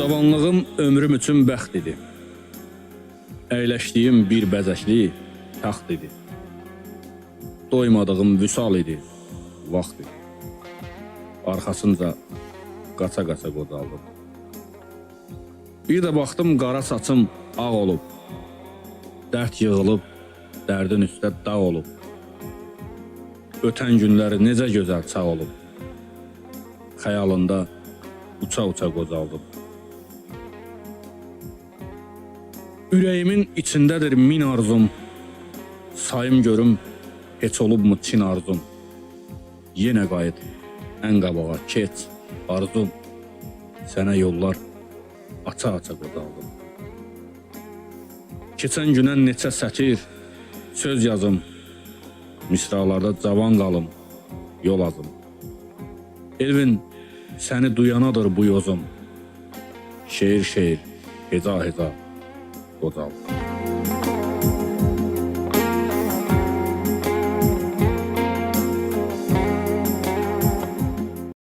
Cavanlığım ömrüm üçün bəxt idi. Əyləşdiyim bir bəzəkli taxt idi. Doymadığım vüsal idi, vaxt idi. Arxasınca qaça-qaça qocaldım. Bir də baxdım qara saçım ağ olub. Dərd yığılıb, dərdin üstə dağ olub. Ötən günlər necə gözəl çağ olub. Xəyalında uça-uça qocaldım. Ürəyimin içindədir min arzum. Sayım görüm heç olubmu çin arzum. Yenə qayıt, ən qabağa keç arzum. Sənə yollar aça-aça qocaldım. Keçən günə neçə sətir söz yazım. Misralarda cavan qalım, yol azım. Elvin, səni duyanadır bu yozum. Şeir şeir, heca heca qocaldım.